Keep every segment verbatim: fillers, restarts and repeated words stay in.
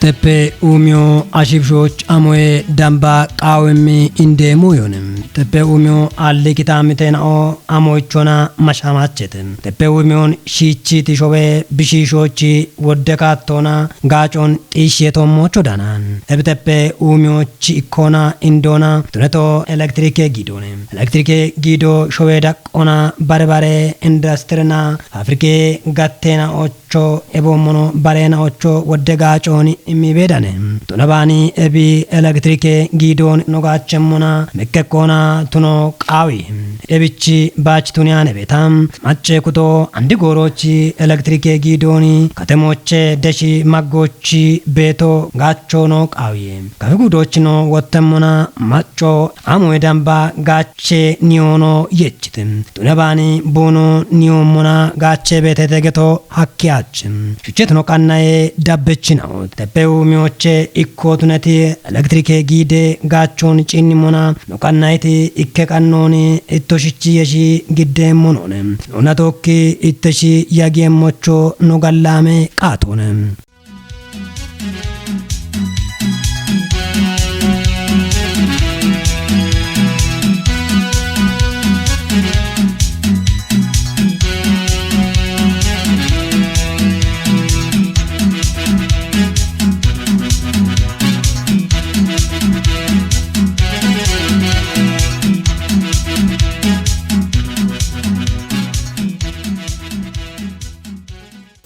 Teppe uumiyo ashibishoch amoye damba qaawimmi indeemmo yoone. Teppe uumiyo alli kitaamitenao amoyichona mashaamachete. Teppe uumiyon shiichiti showe bishiishochi wodde kaattoona gaacon xiishsheetoommocho dana. Ebi teppe uumiyochi ikkona indoona tuneto elektirike giidoone. Elektirike giido showe daqqona bare bare indastirina faafirike gatteena ocho eboommono bareena ocho wodde gaacooni immi beedane. Tuna baani ebi elektirike giidooni no gaachemmona mekke koona tuno qaawi. Ebichi baachi tuniyaane beeta. Macce kuto andi goorochi elektirike giidooni katemooche deshi maggochi beeto gaacho no qaawi. Kafi gudochino wottemmona macco amoye damba gaache niyoono yechite. Tuna baani buuno niyoommona gaache beetete geto hakki achi. Shuchetino qannaye dabbechinaho. Teppe uumiyoche ikko tuneti elektirike giide gaachoon ciinnimona no qannayiti ikke qannooni itto shichi yeshi giddeemmonoone. Noona tookki itteshi yagiyeemmocho no gallaame qaatoone.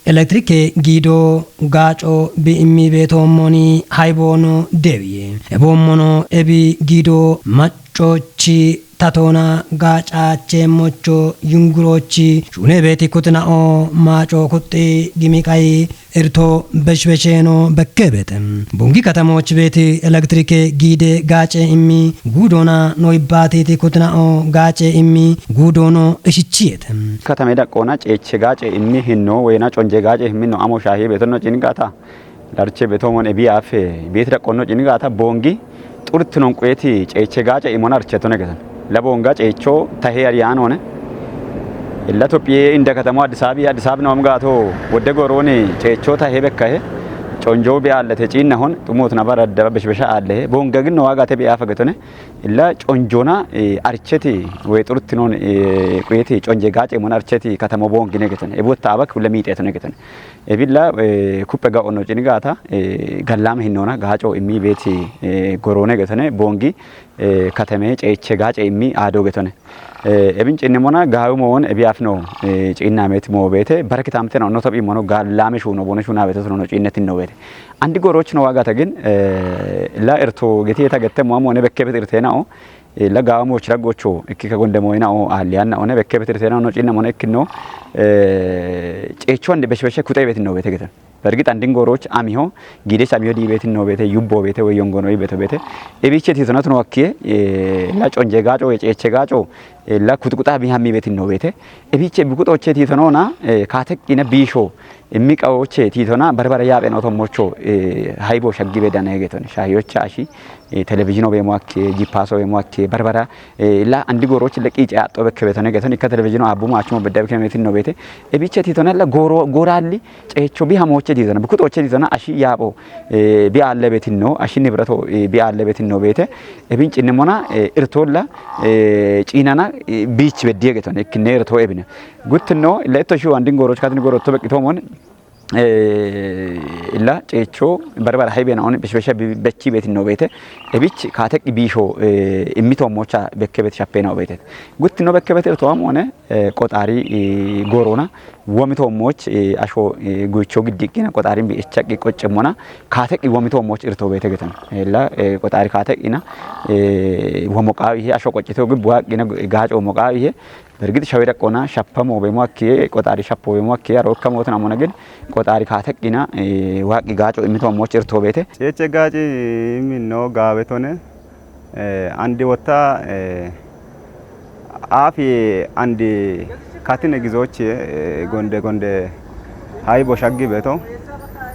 Elektirike giido gaaco bi immi beetoommoni hayiboono deewiye. Eboommono ebi giido maccochi tatoona gaacacheemmocho yunguroochi shuune beeti kuxinao maaco kuxi gimiqayi irto beshibesheeno bekke beete. Bungi katamoochi beeti elektirike giide gaace immi guudoona no ibbaatiiti kuxinao gaace immi guudoono ishichiyeete. Katame daqqoona ceeche gaace immi hinno woyina conje gaace imminno amo shaahiye beetonno ciniqaata. Larche beetoomon ebi afe beeti daqqonno ciniqaata boongi xurtinon quyeeti ceeche gaace imona archetone geton. La boonga ceecho tahe yari yaanoone. Illa Itophiye inda katamo Addis Abebi, Addis Abebi noom gaato wodde goorooni ceecho tahe bekkahe. Conjo bi aallate ciinnahon xumootina bara addaba beshibesha aallehe. Boonga ginno waagate bi afa getone. Illa conjona, eh, archeti woy xurtinon, eh, quyeeti conje gaace imona archeti katamo boongine getone. Ebi wotta abak hulle miixeetone getone. Ebilla, eh, kuppe ga'onno ciniqaata, eh, gallaame hinnoona gaaco immi beeti, eh, goroone getone boongi, eh, katame ceeche gaace immi aado getone. Eh, ebin ciinnimona gaawi moon ebi afino, eh, ciinnameeti moo beete, bara kitaamtena onno tophi mono gallaame shuuno bono shuuna beete sunono ciinnetinno beete. Andi goorochino waagata gin, eh, la irto geti eta gette moa moone bekke beet irteenao, eh, la gaawa moochi raggocho ikkika gonde mooyinao aalliyanna one bekke beet irteenao no ciinna mone ikkinno, eh, ceecho ande beshibeshe kuxe beetinno beete geton. Bergit andin gooroch amiho, giides amiho dii beetinno beete, yubbo beete, woy yongono beeto beete. Ebiche tiitonatuno akkiye, eh, la conje gaaco, woy ceeche gaaco, eh, la kuxuquxa bi hammi beetinno beete. Ebiche bi kuxoche tiitonona, eh, kaateqqina biisho, immi qawoche tiitona barbare yaapheno tommocho, eh, haybo shaggi bedane getone. Shaahiyocha ashi, eh, televizhino beemo akke, jippaso beemo akke, barbara, eh, la andi gooroch le qiice aaxxo bekke beetone getone ikka televizhino aabbu maachumo bedda bekke meetinno beete. Ebiche tiitona la gooro-, gooraalli ceecho bi hamooche tiitona, bi kuxoche tiitona ashi yaapho, eh, bi aalle beetinno, ashi nibirato, eh, bi aalle beetinno beete. Ebin ciinnimona, eh, irtolla, eh, ciinana, eh, biich beddiye getone ikkinne irto ebine. Guttinno, illa itto shiu andin gooroch katin goorotto beqqitoomon, eh, illa ceecho barbara haybeena on beshibesha bi-, bechi beetinno beete. Ebich kaateqqi biisho, eh, immitoommocha bekke beet shappeena beete. Guttinno bekke beet irtoomone, eh, qoxaari, eh, gooroona womitoommoch, eh, asho, eh, guucho giddiqqina qoxaarin bi ichaqqi qoccemmona kaateqqi womitoommoch irto beete getone. Illa, eh, qoxaari kaateqqina, eh, womo qaawihe asho qoccito gibbu haqqina gaaco mo qaawihe. Bergit shawe daqqona, shappa moobeemo akkiye, qoxaari shappo beemo akkiye, aro ikka mootin amona gin, qoxaari kaateqqina, eh, waaqqi gaaco immito amooch irto beete. Ceeche gaaci imminno gaabetone, eh, andi wotta, eh, aafi andi katine gizoche, eh, gonde gonde haybo shaggi beeto.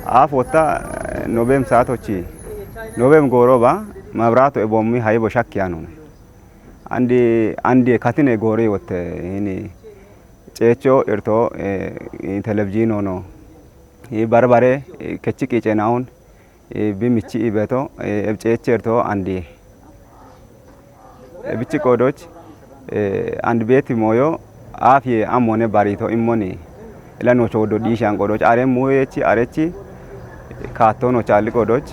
Aaf wotta, eh, nobeem saatochi, nobeem gooroba, mabraato eboommi haybo shakki yaanone. Andi, andi katine goori wotte, ini ceecho irto, eh, in televizhinono, i barbare, eh, kechi qiicenaun, Bi michi ibeto ebceecherto andi ebichi qodoch and beeti moyo afiye amone barito immoni ila nocho wodo dishan qodoch are muyechi arechi kaattono challi qodoch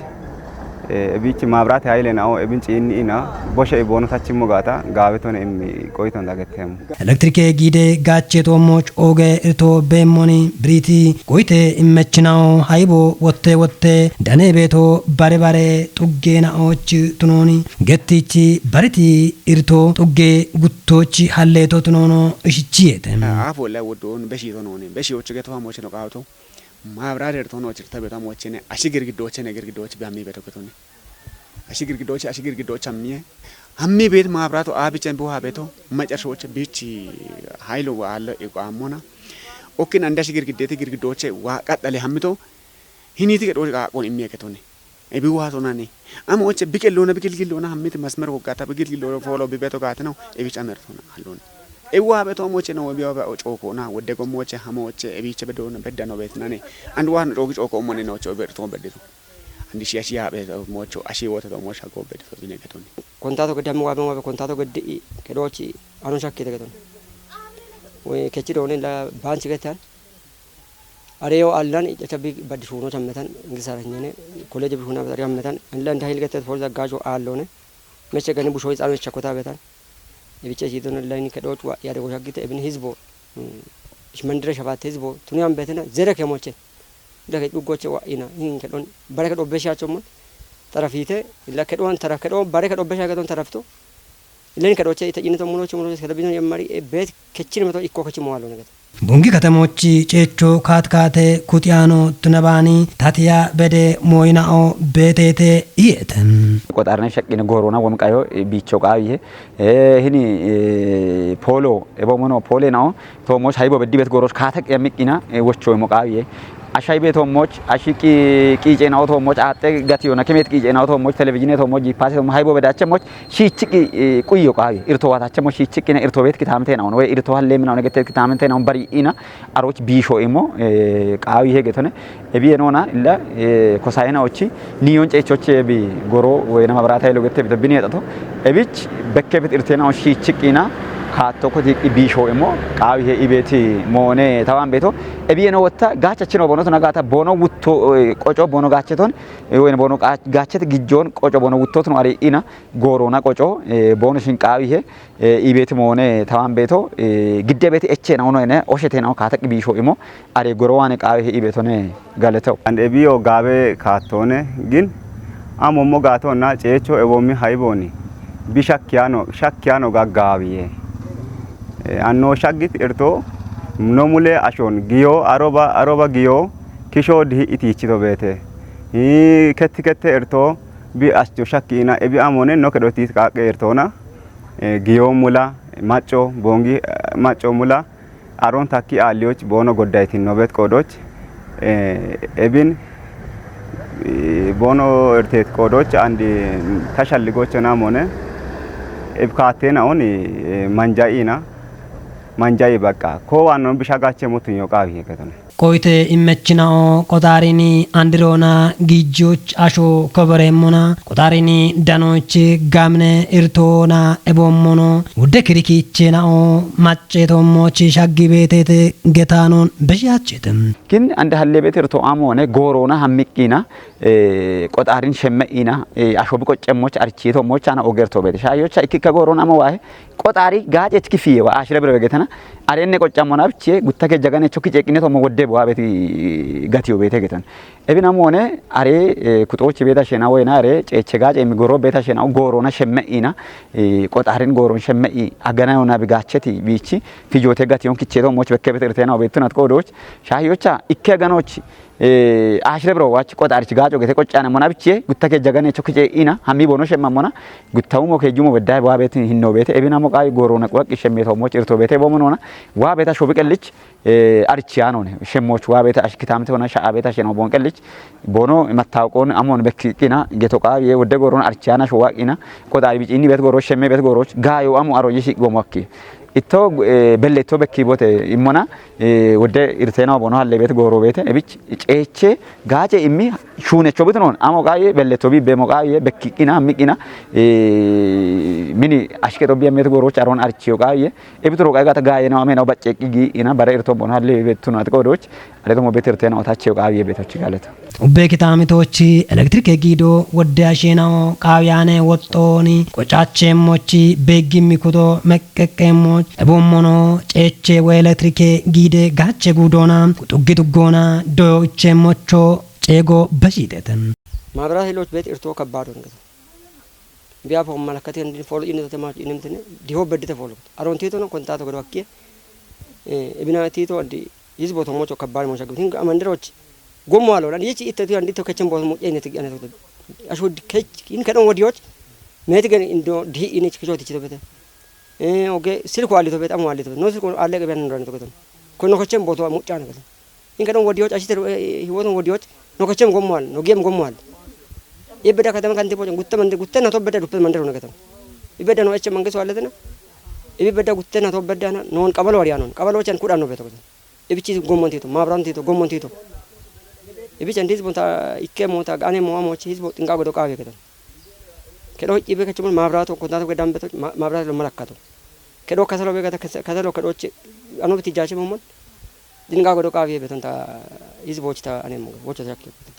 ebichi mabrate hayile nao ebin ciinni ina boshe ibono tachimmo gaata gaabetone immi qoyiton dagettemo. Elektirike giide gaacheetoommoch ooge irto beemmoni biriiti qoyite immechinaho hayibo wotte wotte dane beeto bare bare xuggeenaooch tunooni gettichi bariti irto xugge guttoochi halleeto tunoono ishichiyeete. Aafoolla woddoon beshiito nooni beshiyoochi geto hamoochino qaato maabiraate irto noochi irta beeto hamoochine ashi girgiddoochine girgiddoochi bihammi beeto getoni. Ashi girgiddoochi ashi girgiddoochi hammiye hammi beet maabiraato aabichen buha beeto macarshooche biichi hayilo waalla iqaammona. Okkin andi ashi girgiddeeti girgiddooche waa qaxxale hammito hiniiti gedhoochi qaaqqoon immiye ketoni. Ebi waa sonani. Amooche biqilloona biqilgilloona hammiti masmer woggaata biqilgilloona foolo bibeto gaatino ebi camertoona halloona. Ebi waa beto amooche no ebi waa cookona wodde gommooche hamooche ebiiche bedoona beddano beetinani. Andi waa no cooki cooko ummone nooche obertoon beddito. Andi shi ashi yaabe moocho ashi wote to moocha go beddito bine ketoni. Kontato gedde hammi waabe waabe kontato gedde i kedhoochi anu shakkite ketoni. Kechi doone la baanchi getan. Areyo allan icacha bi baddi shuuno chammetan ingisara nyene koleje bi shuuna betari chammetan illa inda hil getet fol zaggajo allone. Meche gani busho hitsano ichakota betan. Ebiche sidon illa ini kedhooch wa yade goshagite ebin hizbo ishmandire shabate hizbo tuni am betena zere kemoche. Illa ke dhuggoche wa ina hin kedhon bare kedho besha chomon tarafite illa kedhon taraf kedhon bare kedho besha kedhon tarafto. Illa hin kedhooche ita ini to munoche munoche keda bino yemmari e bet kechin meto ikko kechin mo allone get. Bungi katamochi ceecho kaatkaate kuxiyaano tunabaani tatiya bede mooyinao beeteete iyeete. Qoxaarne shaqqine gooroona womqayo biicho qaawiye hini poolo ebo mono poole nao toomoch hayibo beddi bet gooroch kaataq yammiqqina wochoymo qaawiye. Ashayibe toomoch ashiqqi qiice nao toomoch aaxxe gatiyoona kemeet qiice nao toomoch televizhine toomoch jiippaase toomoch hayibo bedache moch shiichiqqi quyo qaawiye irto waatache moch shiichiqqina irto beet kitaamte naon woy irto halleemina one gette kitaamte naon bari ina aroch biisho imo qaawiye getone. Ebiye noona illa kosayinaochi niyon ceechoche bi goro woyna mabrata yelo gette bita bini yexato ebich bekkebet irtena o shiichiqqina kaattoko tiiqqi biisho imo qaawihe ibeeti moone tawaan beeto. Ebiye no wotta gaachachino bono tuna gaata bono wutto qoco bono gaacheton woyna bono gaachete gijjoon qoco bono wuttotuno ari ina gooroona qoco bono shin qaawihe ibeeti moone tawaan beeto. Gidde beeti eche naono ene oshete nao kaataqi biisho imo are goro waane qaawihe ibeetone. Galetew and ebiyo gaabe kaattoone gin amommo gaatonna ceecho ewommi hayibooni bi shakkiyano shakkiyano gaggaawiye. Anno shaggit irto no mule ashon giyo aroba aroba giyo kisho dihi itiichito beete. Ketti kette irto bi ascho shakkiina ebi amone no kedhotiit qaaqqe irtoona giyo mula macco boongi macco mula aron takki aalliyoch boono goddaytinno bet qoodoch ebin boono irteet qoodoch andi tashalligochona mone ebkaatteenaun manja'iina manja'i baqqa koowaannon bishagaache mutunyo qaawi hegetone. Qoyite immechinao qoxaarini andiroona giijjoch asho koboreemmona qoxaarini danoichi gaamine irtoona eboommono wudde kirikiicheenao macceetoommochi shaggi beeteete getaanoon beshiyaachete. Gin ande halleebeete irto amoone gooroona hammiqqina qoxaarin shemme'ina asho bi qoccemmoch arichiitoommoch ana ogertoo beete shaayyocha ikkikka gooroona amo waahe qoxaari gaacech kifiyewa ashire bire begetana arenne qoccamona biche guttake jaganecho kiceeqqine tommo wodde bo abeti gatiyo beete getan. Ebin amone are kuxochi beeta shena woyna are ceeche gaace mi goro beeta shena goorona shemme'ina qoxaarin gooron shemme'i agana yona bigaacheti biichi fijote gatiyon kicheto moch bekke betertena obettunat qoodoch shahiyocha ikke aganoch ashire biro wach qoxaarich gaaco gete qoccane mona biche guttake jaganecho kicee'ina hammi bono shemmamona guttawumo kejumo bedday bo abeti hinno beete ebin amo qaawi goorona quwaqqi shemmeto moch irto beete bo monona wa beeta shobi qellich arichiyaanone shemmoch waa beeta ashkitaamte hona sha'a beeta sheno boon qellich bono mattaawqoon amoon bekkiiqqina geto qaawiye wodde gooroon arichiyaana showaaqina qoxaari biciinni beet gooroch shemme beet gooroch gaayo amo aroye shiqgomo akki itto belletto bekki bote immona wodde irteena bono halle beet gooro beete ebich ceeche gaace immi shuunecho bitunon, amo qaaye, belleto bibbe mo qaaye, bekkiqina, miqina, eh, mini ashke to biya met goroch aron archiyo qaaye, ebitro qaaye gata gaye na amena bacceqi gi ina bare irto bon halle betuno at qodoch, ale to mo betirtena otachiyo qaaye betochi galeto. Ubbe kitaamitochi elektirike giido wodde asheenaho qaawiyaane woxxooni qocacheemmochi beeggimmi kudo meqqeqqeemmoch eboommono ceeche woy elektirike giide gaache guudoona quxuggi tuggoona doyo icheemmocho ceego beshiitete. ማብራት ሌሎች ቤት እርቶ ከባድ ሆነ። ቢያ ፎም መለከቴ እንዲህ ፎሎ ይነ ተማች ይነምትነ ዲሆ በድተ ፎሎ አሮን ቴቶ ነው ኮንታቶ ገዶ አኪ እብና ቴቶ እንዲ ህዝቦ ተሞቾ ከባድ ሞሻ ግብት ህንግ አመንደሮች ጎሞ አለው ላን ይቺ ኢተቱ አንዲ ተከቸን ቦት ሙቄ ነት ገነ ተከተ አሽወድ ከች ይን ከደን ወዲዎች ሜት ገን እንዶ ዲህ ኢነች ክሾት ይችተበተ ኦጌ ስልኩ አለ ተበጣም አለ ተበ ነው ስልኩ አለ ገበያን እንደሆነ ተከተ ኮኖ ከቸን ቦት ሙጫ ነገር ይን ከደን ወዲዎች አሽተር ህይወቱን ወዲዎች ነው ከቸን ጎሞ አለ ነው ጌም ጎሞ አለ ይበዳ ከተማ ከንቲቦች ጉተ መንደ ጉተ ነው ተበዳ ዱፈ መንደር ነው ከተማ ይበዳ ነው እቸ መንገስ አለተና ይበዳ ጉተ ነው ተበዳና ነው ቀበሎ ወዲያ ነው ቀበሎችን ኩዳ ነው ቤተው Ibichi gommontiito, maabraantiito, gommontiito. Ibichi andi hizbo ta ikke moota gaane mo'a moochi hizbo xinqa godo qaawe kedo. Kedo ibe kachumul maabraato kontato ke dambeto maabraat lo malakkato. Kedo kasalo be gata kasalo kedo chi ano biti jaache momon. Xinqa godo qaawe beton ta hizbo chi ta ane mo wocho ta.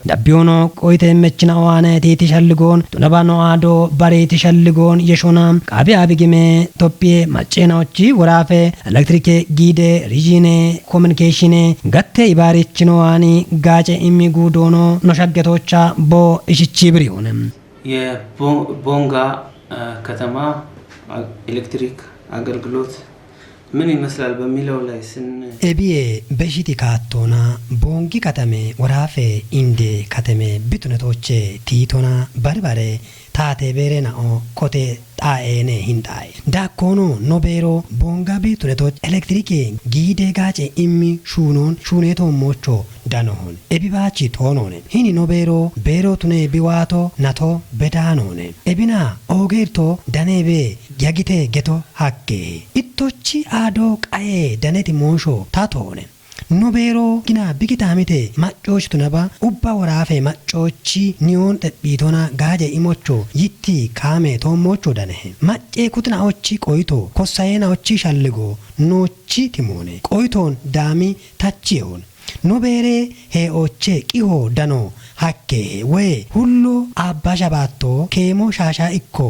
Dabbiyoono qoyite mechina owaane tiiti shalligoon tunabano aado bari ti shalligoon yeshona qaabi abigime Toppiye macceena ochi woraafe elektirike giide rijiine kominikeeshine gatte ibaarichino aani gaace immi guudoono no shaggetoocha boo ishichi biriyoone. የቦንጋ ከተማ ኤሌክትሪክ አገልግሎት ምን ይመስላል በሚለው ላይ ስን Ebiye beshiti kaattoona boongi katame woraafe inde katame bitunetooche tiitona bari bare taate beere na'o kote xaaeene hinxaae. Daakkoonu no beero boonga biitunetoch elektirike giide gaace immi shuunoon shuuneetoommoocho danohon. Ebi baachi toonoone. Hini no beero beero tune biwaato nato bedaanoone. Ebina oogeerto daneebe yagite geto hakke. Ittochi aado qaye daneti moosho tatoone. No beero gina bigitaamite maccoochi tunaba ubba woraafe maccoochi niyoon xephiitona gaaje imocho yitti kaame toommoocho danehe. Maccee kutinaochi qoyito kossayeenaochi shalligo noochi timoone. Qoyitoon daami tachiyehoon. No beere hee'ooche qiho dano hakke woy hullo abba shabaatto keemo shaasha ikko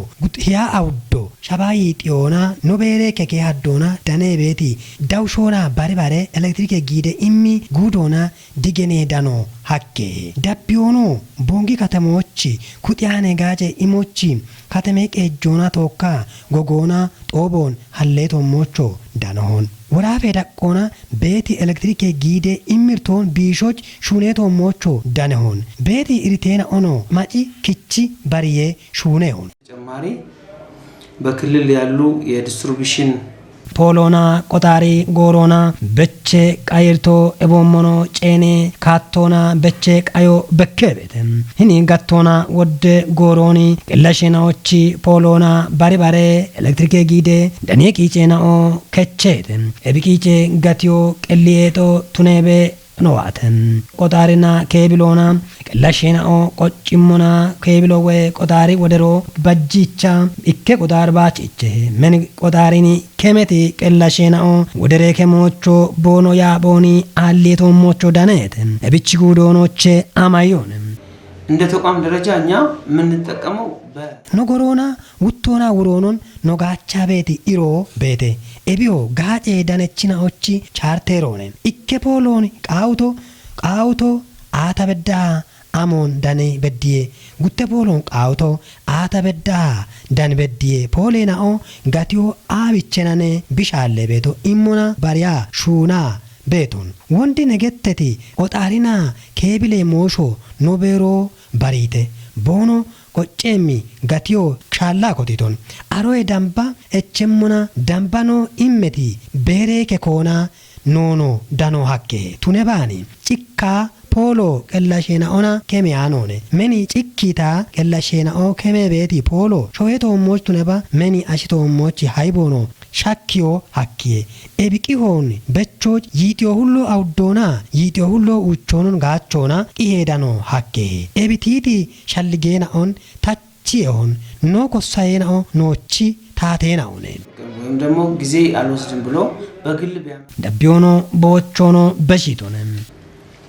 hiya awuddo shaba yiixiyoona no beere keke haddoona danee beeti dawushoona bare bare elektirike giide immi guudoona digene dano hakke. Dabbiyoono boongi katamoochi kuxiyaane gaace imochi katame qeejjoona tookka gogoona xooboon halleetoommoocho danohon. Woraafe daqqoona beeti elektirike giide immirtoon biishoch shuuneetoommoocho danehon. Beeti iriteena ono maci kichi bariye shuunehon. ተጨማሪ በክልል ያሉ የዲስትሪቢሽን Pooloona qoxaari gooroona beche qayirto eboommono ceene kaattoona beche qayo bekkeebete. Hini gattoona wodde goorooni qillasheenaochi pooloona bari bare elektirike giide danie qiiceenao kecheete. Ebi qiice gatiyo qelli eexo tuneebe nowaate. Qoxaarina keebiloona qillasheenao qoccimmona keebilo woy qoxaari wodero bajjicha ikke qoxaar baachiche. Meni qoxaarini kemeti qillasheenao wodere kemoocho boono yaaphooni aalliitoommocho daneete. Ebichi guudoonoche amayyoone. እንደ ተቋም ደረጃ እኛ የምንጠቀመው በ No goroona wuttoona wuroonon no gaachaa beeti iroo beete. Ebiyo gaace danechina ochi chaarteeroone. Ikke pooloon qaawuto qaawuto aata beddaa amoon dani beddiye. Gutte pooloon qaawuto aata beddaa dani beddiye. Pooleena'o gatiyo aawichenane bishaalle beeto immona bariyaa shuunaa beeton. Wondi negetteti qoxaarina keebile moosho no beeroo bariite. Boono qocceemmi gatiyo shaallaa kotiton. Aroye damba echemmona damba noo immeti beereeke koona noono dano hakke. Tune baani. Cikka poolo qellasheenaona keme aanoone. Meni cikkiita qellasheenao keme beeti poolo shoyetoommoch tune ba meni ashitoommochi hayboono Shakkiyo hakkiye. Ebi qihoon bechoch yiitiyo hullo awuddoona, yiitiyo hullo uuchoonun gaachoona qiheedano hakkehe. Ebi tiiti shalligeenaon tachiyehon noo kossayeenao noochi taateenaone. ወይም ደግሞ ጊዜ አልወስድም ብሎ በግል ቢያም Dabbiyoono boochoono beshiitone.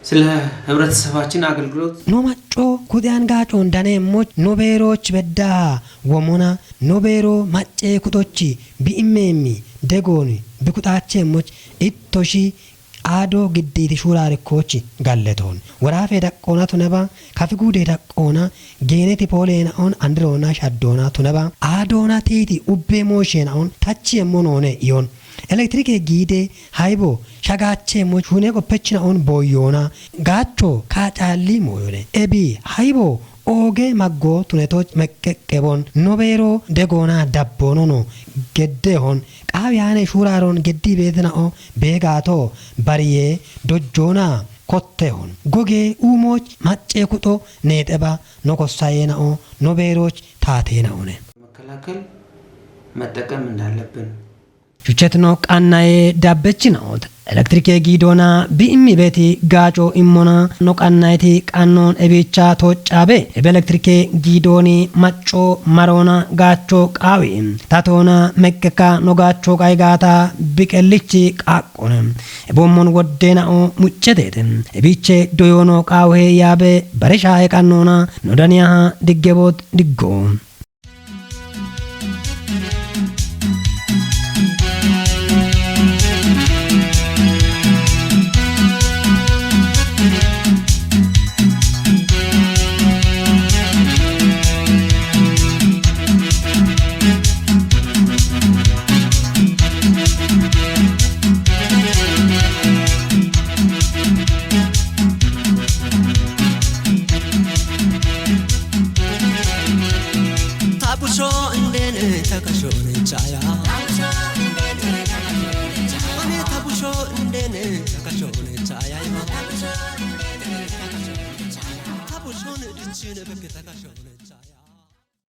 ስለ ህብረተሰባችን አገልግሎት No macco kuxeyan gaacoon daneemmoch no beerooch beddaha womona no beeroo maccee kuxochi bi'immeemmi degooni bikuxaacheemmoch ittoshi aado giddiiti shuuraarikkoochi galletoon. Woraafee daqqoona tunaba kafi guudee daqqoona geeneti pooleenaon andiroona shaddoona tunaba aadoona tiiti ubbee moosheenaon tachi yemmo noone iyon. Elektirike giide haibo shagaacheemmo shuune qoppechinaon booyyoona gaacho kaacaalli mooyone. Ebi haibo ooge maggoo tunetoch meqqeqqebon no beeroo degoona dabboonono geddeehon qaawi yaane shuuraaroon geddii beetina'o beegaatoo bariyee dojjoona kotteehon gogee uumooch maccee kuxo neexeba no kossayeena'o no beerooch taateena'one. መከላከል መጠቀም እንዳለብን Chuchetino qannayee dabbechina'oot elektirikee giidoona bi'immi beeti gaaco immona no qannayeti qannoon ebiicha tooccaabe ebe elektirikee giidooni maccoo maroona gaacho qaawi tatoona meqqekka no gaacho qayi gaata biqellichi qaaqqone. Eboommon woddeena'o mucceteete ebiiche doyoono qaawuhe yaabe bare shaahe qannoona no daniyaha diggeboot diggo. Tabusho indene takashone chaya. Ane tabusho indene takashone chaya. Tabusho ne dichine beke takashone.